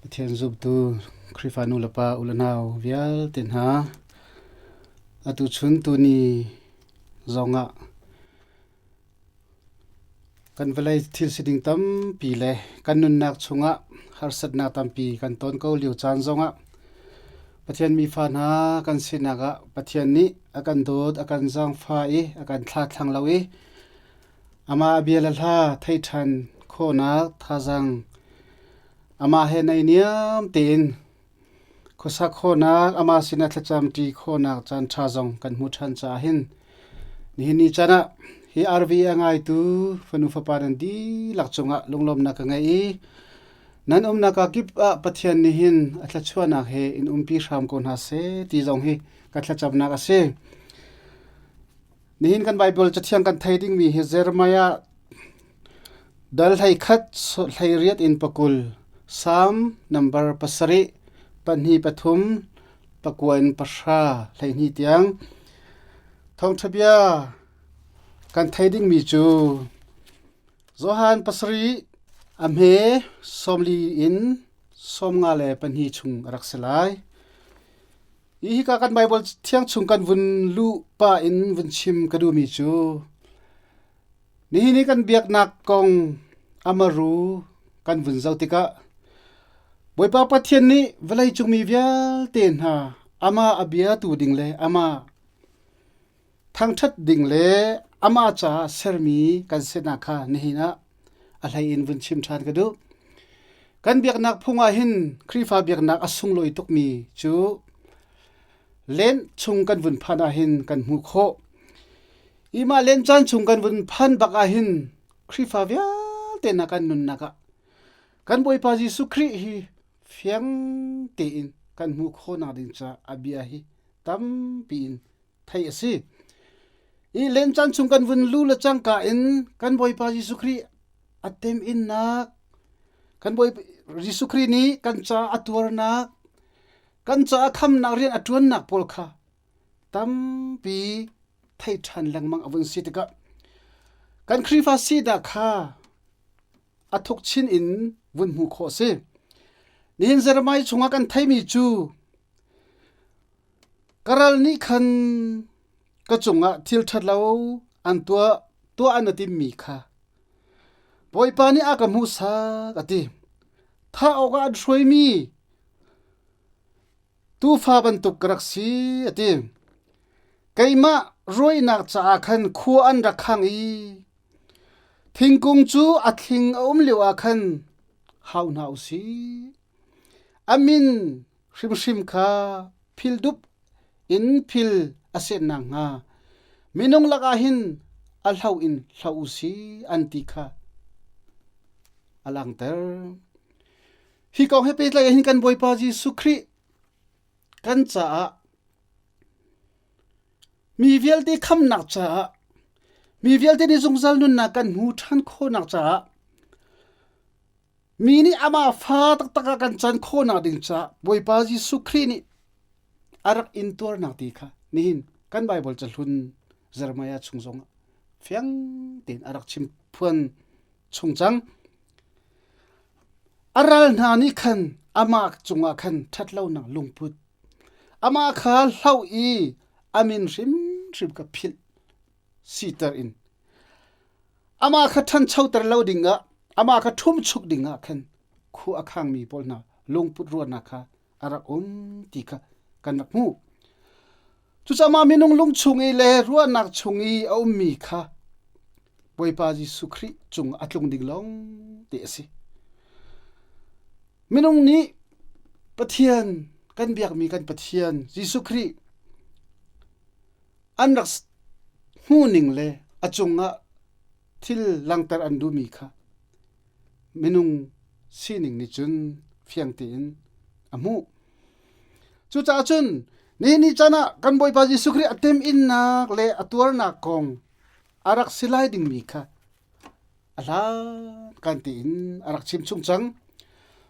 Pathian zumtu Khrihfa nu le pa u le nau vialte hna, atu chun tuni zongah kan vawlei thil sining tampi le kan nunnak chungah harsatnak tampi kan ton ko lio caan zongah Pathian mifa hna kan sinak ah Pathian nih a kan dawt, a kan zaangfah i a kan thlathlang lo i amah a bia le hla thei ṭhan khawhnak thazaang amah he naihniam tein khuasak khawhnak, amah sinah thlacam ṭi khawhnak caan ṭha zong kan hmuh ṭhan caah hin nihin ni caan ah hi RV a ngaitu fanu fapa nan dihlak cungah lunglawmhnak ka ngei i nan umnak ah kip ah Pathian nih hin a thluachuahnak he in umpi hram ko hna seh ti zong hi ka thlacamnak a si. Nihin kan Baibal cathiang kan thei dingmi hi Jeremiah dal 11 18 in 20, Salm nambar 7, 2 3, 9 in 10 12 tiang. Thawngṭha bia kan thei dingmi cu Johan 7 a hme 40 in 52 chung a rak si lai. Hika kan Baibal thiang chung kan vun luh pah in vun chim ka duhmi cu nihin i kan biaknak kong amaru kan vun zoh tikah Bawipa Pathian nih vawleicung mi vialte hna amah a biatu ding le amah thangṭhat ding le amah caah sermi kan sinak kha nihin ah a hlei in vun chim ṭhan ka duh. Kan biaknak phung ah hin Khrihfa biaknak a sunglawi tukmi cu len chung kan vun phan ah hin kan hmuh khawh. I mah len caan chung kan vun phan bak ah hin Khrihfa vialte na kan nunnak ah kan Bawipa Jesuh Khrih hi fiang tein kan hmuh khawhnak ding caah a bia hi tampi in theih a si. I len caan chung kan vun lu le cangka in kan Bawipa Jesuh Khrih a teminnak, kan Bawipa Jesuh Khrih nih kan ca a tuarnak, kan ca a khamnak rian a ṭuannak pawl kha tampi thei ṭhan lengmang a vun si tikah kan Khrihfa sinak kha a thuk chin in vun hmuh khawh a si. Nihin Jeremiah chungah kan theimi cu Ka ral nih khan ka cungah thil ṭhalo an tuah tuah an i timmi kha Bawipa nih a ka hmuhsak, a ti. Thah awkah an hruaimi tuufa bantuk ka rak si, a ti. Keimah ruainak caah khan khua an rak khang i thingkung cu a thling a um lioah khan hau hna u sih. A min hrimhrim kha phildup in phil a set nakhnga minung lakah hin a hlo in hlo u si an ti kha a langhter. Hi kong he pehtlai hin kan Bawipa Jesuh Khrih kan caah mi vialte khamnak caah mi vialte nih zungzal nunnak kan hmu ṭhan khawhnak caah Mi nih amah fa taktak ah kan can khawhnak ding caah Bawipa Jesuh Khrih nih a rak intuarnak ti kha nihin kan Baibal cahlun Jeremiah chung zongah fiang tein a rak chim phuan chung cang. A ral hna nih khan amah cungah khan ṭhatlonak lungput amah kha hloh i a min hrimhrim kha philh siter in amah kha ṭhanchoter lo dingah amah kha ṭhumchuk dingah khan khu a khangmi pawl hna lungput ruahnak kha a rak um ti kha kan rak hmuh. Cucaah minung lung chung i le ruahnak chung i a ummi kha Bawipa Jesuh Khrih cung a tlung ding lawng te a si. Minung nih Pathian kan biakmi kan Pathian Jesuh Khrih an rak hmuhning le a cungah thil langhter an duhmi kha minung sining nih cun fiang tein a hmuh. Cucaah cun nihin ni caan ah kan Bawipa Jesuh Khrih a teminnak le a tuarnak kong a rak si lai dingmi kha a hlan kan tiin a rak chim chung cang.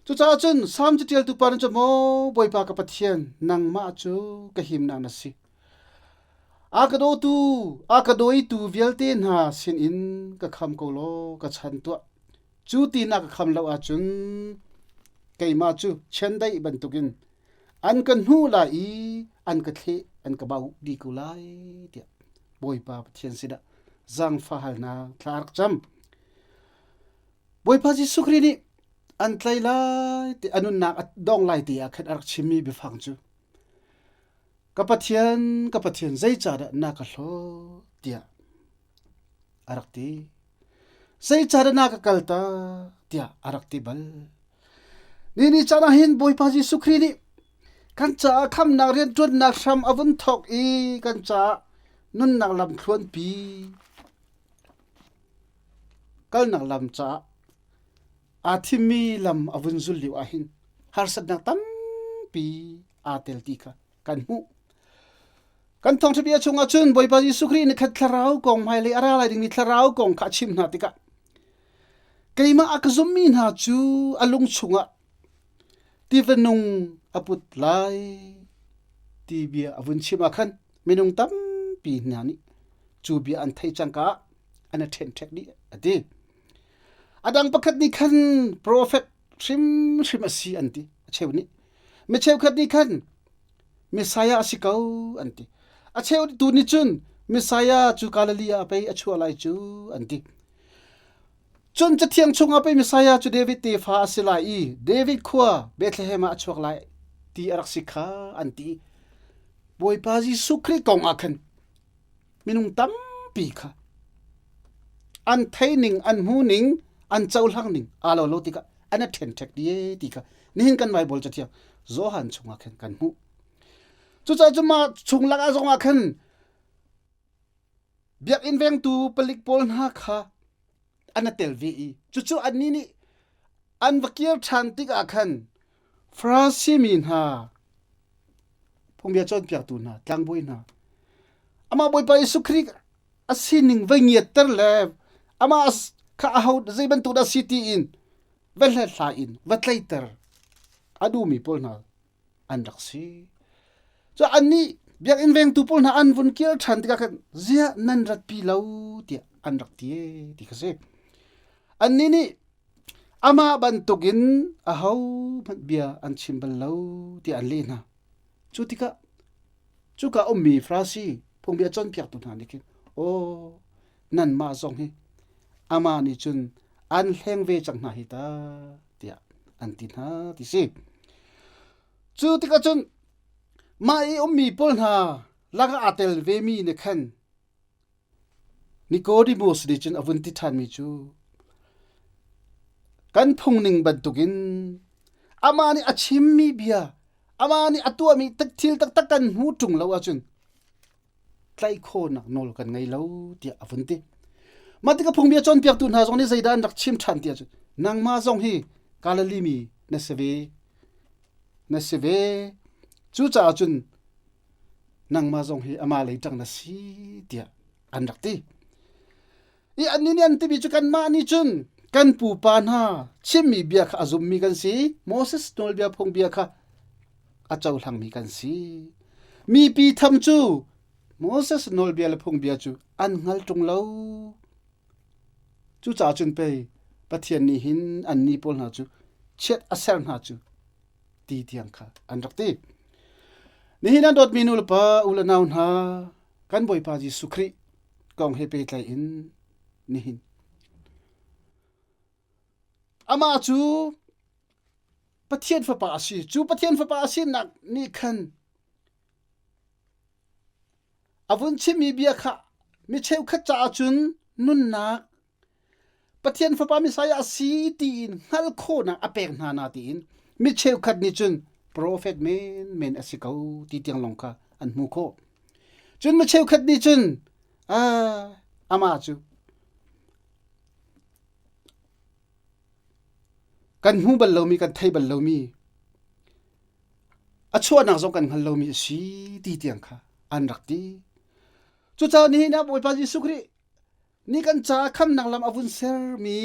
Cucaah cun Salm caṭialtu pa nih cun maw Bawipa ka Pathian nangmah cu ka himnak na si. A ka dawtu, a ka dawitu vialte hna sinin ka kham ko law ka chan tuah. Cu ti na ka kham lo ahcun. Keimah cu chiandeih bantukin an ka hnuh lai i an ka thleh an ka bauh dih ko lai tiah Bawipa Pathian sinah zaangfah halnak thla a rak cam. Bawipa Jesuh Khrih nih an tlai lai ti a nunnak a dong lai ti ah khan a rak chimmi biafang cu ka Pathian ka Pathian zeicahdah na ka hlawt tiah a rak ti. Zeicahdah na ka kaltak tiah a rak ti bal. Ni ni caan ah hin Bawipa Jesuh Khrih nih kan caah khamnak rianṭuannak hram a vun thawk i kan caah nunnak lam thluanpi kalnak lam caah aa thimmi lam a vun zul lio ahhin harsatnak tampi aa tel ti kha kan hmuh. Kan thawngṭha bia chungah cun Bawipa Jesuh Khrih nih khat thlarau kong hmailei a ra lai dingmi thlarau kong kha a chimh hna tikah keimah a ka zummi hna cu a lung chungah tiva nung a put lai ti bia a vun chim ah khan minung tampi hna nih cu bia an theih cangka ah an i ṭhenṭhek dih a ti. A dang pakhat nih khan profet hrimhrim a si an ti a cheu nih. Mi cheukhat nih khan Messiah a si ko an ti. A cheu tu nih cun Messiah cu Galilee ah pei a chuah lai cu an ti. Cun Cathiang chungah pei Messiah cu David tefa a si lai i David khua Bethlehem ah a chuak lai ti a rak si kha an ti. Bawipa Jesuh Khrih kong ah khan minung tampi kha an theining an hmuning an cohlang ning aa lo lo tikah an a ṭhenṭhek dih ti kha nihin kan Bible cathiang Johan chungah khan kan hmuh. Cucaah cu mah chung lakah zongah khan biakinn vengtu palik pawl hna kha an a tel ve i cucu annih nih an va kir ṭhan tikah khan Farasi mi hna phungbia cawnpiaktu hna tlangbawi hna amah Bawipa Jesuh Khrih a sining va ngiatter le amah kha aho zei bantuk dah si tiin va hlathlai in va tlaiter a duhmi pawl hna an rak si. Cu annih biakinn vengtu pawl hna an vun kir ṭhan tikah khan ziah nan ratpi lo tiah an rak ti ti kha si. Annih nih amah bantukin ahohmanh bia an chim bal lo tiah an leh hna. Cu tikah cuka ummi Farasi phungbia cawnpiaktu hna nih khin aw nanmah zong hi amah nih cun an hleng ve cang hna hi ta tiah an ti hna ti si. Cu tikah cun mah i ummi pawl hna lakah aa tel vemi nih khan Nicodemus nih cun a vun ti ṭhanmi cu kan phungning bantukin amah nih a chimmi bia amah nih a tuahmi thil taktak kan hmuh ṭung lo ahcun tlaih khawhnak nawl kan ngei lo tiah a vun ti. Mah tikah phungbia cawnpiaktu hna zong nih zeidah an rak chim ṭhan ti ahcun nangmah zong hi Galilee mi na si ve na si ve cucaah cun nangmah zong hi amah lei ṭang na si tiah an rak ti. I annih nih an timi cu kanmah nih cun kan pupa hna chimmi bia kha a zummi kan si. Moses nawlbia phungbia kha a cohlangmi kan si. Mipi tham cu Moses nawlbia le phungbia cu an hngal ṭung lo. Cucaah cun pei Pathian nih hin annih pawl hna cu chiat a ser hna cu ti tiang kha an rak ti. Nihin an dawtmi nu le pa u le nau hna kan Bawipa Jesuh Khrih kong he pehtlai in nihin amah cu Pathian fapa a si cu Pathian fapa a sinak nih khan a vun chimmi bia kha mi cheukhat caah cun nunnak Pathian fapa Messiah a si tiin hngalh khawhnak a pek hna na tiin mi cheukhat nih cun profet menmen a si ko ti tiang lawng kha an hmuh khawh. Cun mi cheukhat nih cun amah cu kan hmu bal lomi kan thei bal lomi a chuahnak zong kan hngal lomi a si ti tiang kha an rak ti. Cucaah nihin ah Bawipa Jesuh Khrih nih kan caah khamnak lam a vun sermi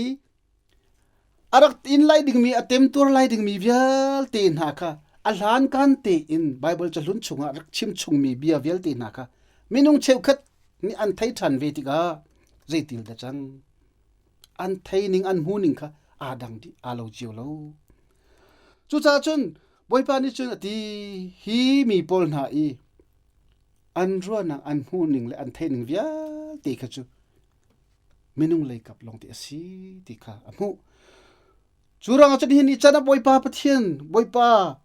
a rak in lai dingmi a temtuar lai dingmi vialte hna kha a hlankan tein Baibal cahlun chungah rak chim chungmi bia vialte hna kha minung cheukhat nih an thei ṭhan ve tikah zeitil dah cang an thei ning an hmu ning kha aa dang dih aa lo cio lo. Cucaah cun Bawipa nih cun a ti, hi mi pawl hna i an ruahnak an hmuhning le an theihning vialte kha cu minung leikap lawng te a si ti kha a hmuh. Cu ruangah cun nihin ni chan ah Bawipa Pathian, Bawipa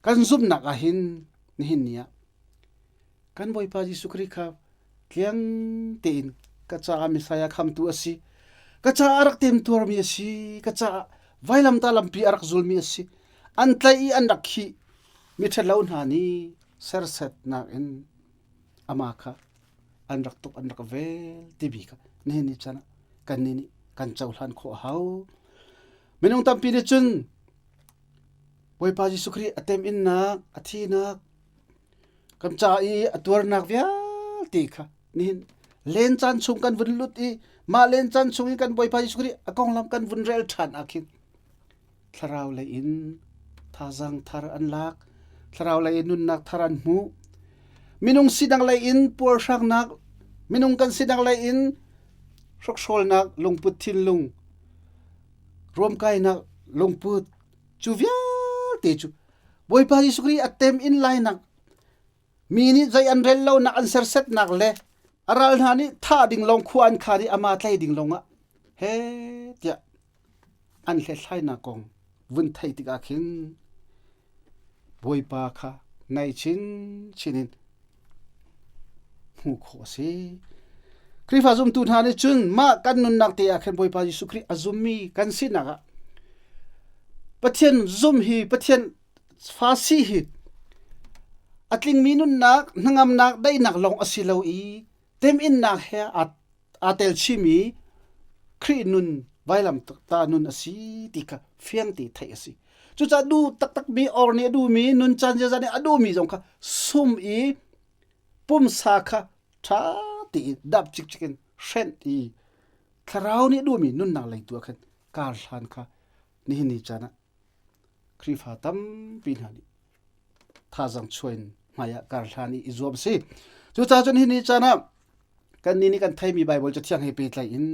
kan zumhnak ah hin nihin ni ah kan Bawipa Jesuh Khrih kha tliang tein ka caah Messiah khamtu a si. Ka caah a rak temtuarmi a si. Ka caah vailamtah lampi a rak zulmi a si. An tlaih i an rak khih. Miṭhalo hna nih sersetnak in amah kha an rak tuk an rak vel timi kha nihin ni chan ah kannih nih kan cohlan khawh a hau. Minung tampi nih cun Bawipa Jesuh Khrih a teminnak, a thinak, kan ca i a tuarnak vialte kha nihin len caan chung kan vun lut i mah len caan chung i kan Bawipa Jesuh Khrih a konglam kan vun rel ṭhan ah khin thlarau lei in thazaang thar an lak, thlarau lei in nunnak thar an hmu. Minung sinak lei in puarhrangnak, minung kan sinak lei in hrokhrawlnak lungput thinlung, ruamkainak lungput cu vialte cu Bawipa Jesuh Khrih a tem in lainak mi nih zei an rel lonak an sersetnak le a ral hna nih thah ding lawng khua an khaan i ama tlai ding lawng ah he tiah an hlethlainak kong vun theih tikah khin Bawipa kha nai chinchin in hmuh khawh a si. Khrihfa zumtu hna nih cun mah kan nunnak te ah khin Bawipa Jesuh Khrih a zummi kan sinak ah Pathian zum hi Pathian fa si hi a tlingmi nunnak hnangamnak daihnak lawng a si lo i teminnak he aa aa tel chihmi Khrih nun vailam ta nun a si ti kha fiang te theih a si. Cucaah duh taktakmi or nih a duhmi nun caan ziaza nih a duhmi zong kha sum i pumsa kha ṭha tein dap cikcek in hrenh i thlarau nih duhmi nunnak lei tu ah khan kar hlan kha nihin ni caan ah Khrihfa tampi hna nih thazang chuah in hmaiah kar hlan i i zuam a si. Cucaah cun hi ni caan ah kannih nih kan theimi Baibal Cathiang he pehtlai in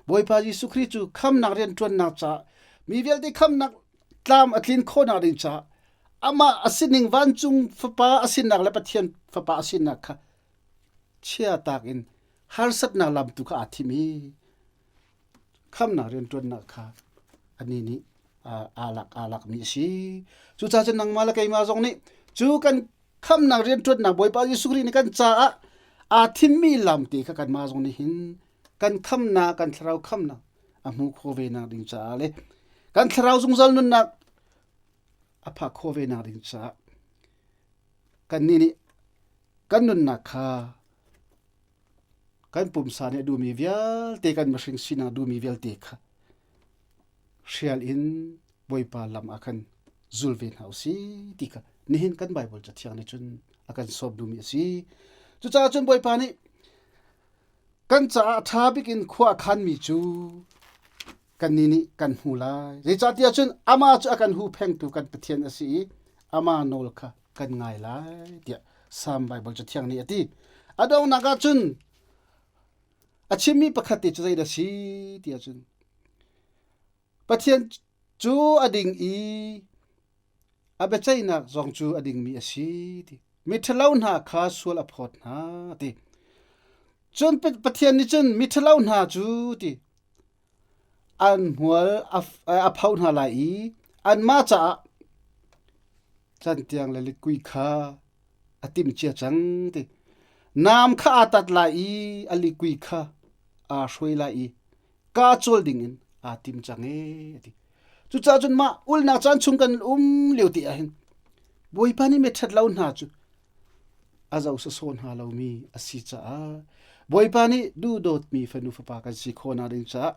Bawipa Jesuh Khrih cu khamnak rianṭuannak caah mi vialte khamnak tlam a tlin khawhnak ding caah amah a sining vancung fapa a sinak le Pathian fapa a sinak kha chiatak in harsatnak lam tu kha aa thim i khamnak rianṭuannak kha anih nih aa lak aa lakmi a si. Cucaah cun nangmah le keimah zong nih cu kan khamnak rianṭuannak Bawipa Jesuh Khrih nih kan caah aa thimmi lam te kha kanmah zong nih hin kan khamnak kan thlarau khamnak a hmu kho ve nak ding caah le kan thlarau zungzal nunnak a phak khawh ve nak ding caah kannih nih kan nunnak kha kan pumsa nih a duhmi vialte kan mihring sinak duhmi vialte kha hrial in Bawipa lam ah khan zul ve hna usih ti kha nihin kan Baibal Cathiang nih cun a kan sawm duhmi a si. Cucaah cun Bawipa nih kan caah a ṭha bik in khua a khanmi cu kannih nih kan hmu lai. Zeicahtiah cun amah cu a kan huhphengtu kan Pathian a si i amah nawl kha kan ngai lai tiah Salm Baibal Cathiang nih a ti. A donghnak ah cun a chimmi pakhat te cu zeidah a si tiah cun Pathian cu a ding i a biaceihnak zong cu a dingmi a si ti. Miṭhalo hna kha sual a phawt hna ti. Cun Pathian nih cun miṭhalo hna cu ti an hmual a pho hna lai i anmah caah cantiang le likui kha a timh cia cang ti. Nam kha aa tat lai i a likui kha aa hruai lai i kaa cawl dingin aa tim cang ee a ti. Cucaah cun mah ulnak caan chung kan um lio te ah hin Bawipa nih miṭhat lo hna cu a zoh sawsawh hna lomi a si caah Bawipa nih duhdawtmi fanu fapa kan si khawhnak ding caah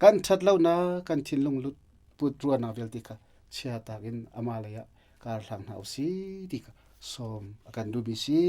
kan ṭhat lonak kan thinlung put ruahnak vialte kha chiatak in amah lei ah kar hlang hna usih ti kha sawm a kan duhmi si.